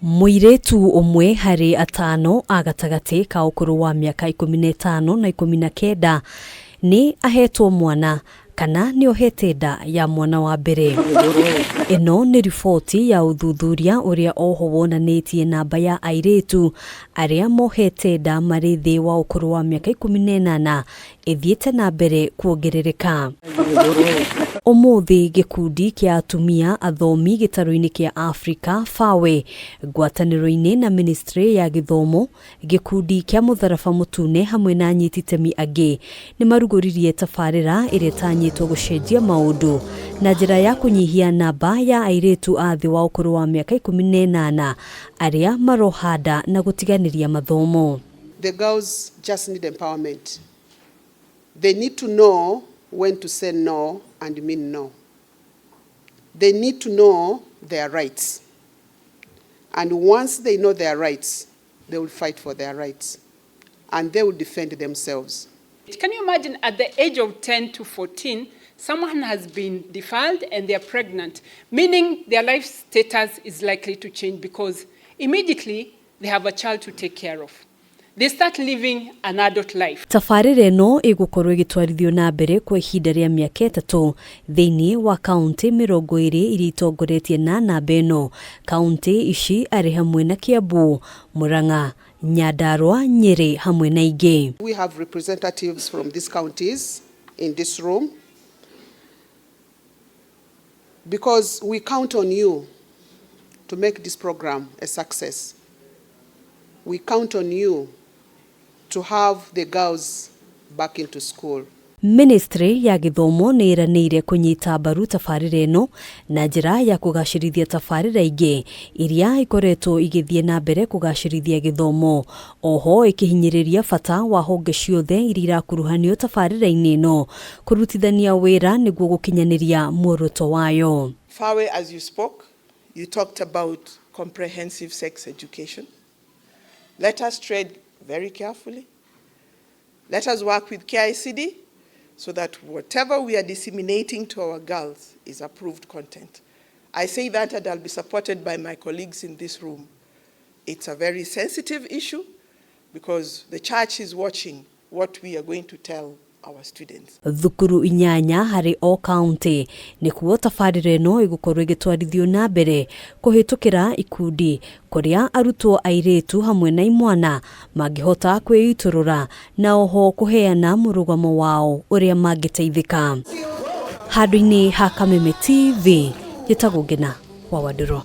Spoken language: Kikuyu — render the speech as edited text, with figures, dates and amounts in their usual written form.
Mũirĩtu ũmwe harĩ atano a gatagatĩ ka ũkũrũ wa mĩaka 15 na 19 nĩ ahetwo mwana kana nĩ ohete nda ya mwana wa mbere. Ĩno nĩ riboti ya ũthuthuria ũrĩa oho wonanĩtie namba ya airĩtu arĩa mohete nda marĩ thĩ wa ũkũrũ wa mĩaka 18 ĩthiĩte na mbere kuongerereka. Ũmũthĩ gĩkundi kĩa atumia athomi gĩtarũ-inĩ kĩa Afrika FAWE ngwatanĩro-inĩ na ministry ya gĩthomo gĩkundi kĩa mũtharaba mũtune hamwe na anyiti itemi angĩ nĩ marugũririe tabarĩra ĩrĩa ĩtanyĩtwo gũcenjia maũndũ na njĩra ya kũnyihia namba ya airĩtu a thĩ wa ũkũrũ wa mĩaka 18 arĩa maroha nda na gũtiganĩria mathomo. The girls just need empowerment. They need to know when to say no and mean no. They need to know their rights. And once they know their rights, they will fight for their rights and they will defend themselves. Can you imagine at the age of 10 to 14, someone has been defiled and they are pregnant, meaning their life status is likely to change because immediately they have a child to take care of. They start living an adult life. Tabarĩra ĩno ĩgũkorwo ĩgĩtwarithio na mbere kwa ihinda rĩa mĩaka 3 thĩinĩ wa kaunti 20 iria itongoretie na namba ĩno. Kaunti ici arĩ hamwe na Kiambu, Murang'a, Nyandarua, Nyeri hamwe na ingĩ. We have representatives from these counties in this room because we count on you to make this program a success. We count on you to have the girls back into school. Ministry ya gĩthomo nĩ ĩranĩire kũnyita mbaru tabarĩra ĩno na njĩra ya kũgacĩrithia tabarĩra ingĩ iria ikoretwo igĩthiĩ na mbere kũgacĩrithia gĩthomo, oho ĩkĩhinyĩrĩria bata wa honge ciothe iria irakuruhanio tabarĩra-inĩ ĩno kũrutithania wĩra nĩguo gũkinyanĩria muoroto wayo. FAWE, as you spoke, you talked about comprehensive sex education. Let us tread very carefully. Let us work with KICD so that whatever we are disseminating to our girls is approved content. I say that and I'll be supported by my colleagues in this room. It's a very sensitive issue because the church is watching what we are going to tell our students. Thukuru 8 harĩ o kaunti nĩkuo tabarĩra ĩno ĩgũkorwo ĩgĩtwarithio na mbere kũhĩtũkĩra ikundi kũrĩa arutwo airĩtu hamwe na imwana mangĩhota kwĩitũrũra na oho kũheana mũrũgamo wao ũrĩa mangĩteithĩka. Handũ-inĩ ha Kameme TV, njĩtagwo Ngina wa Wandũrũ.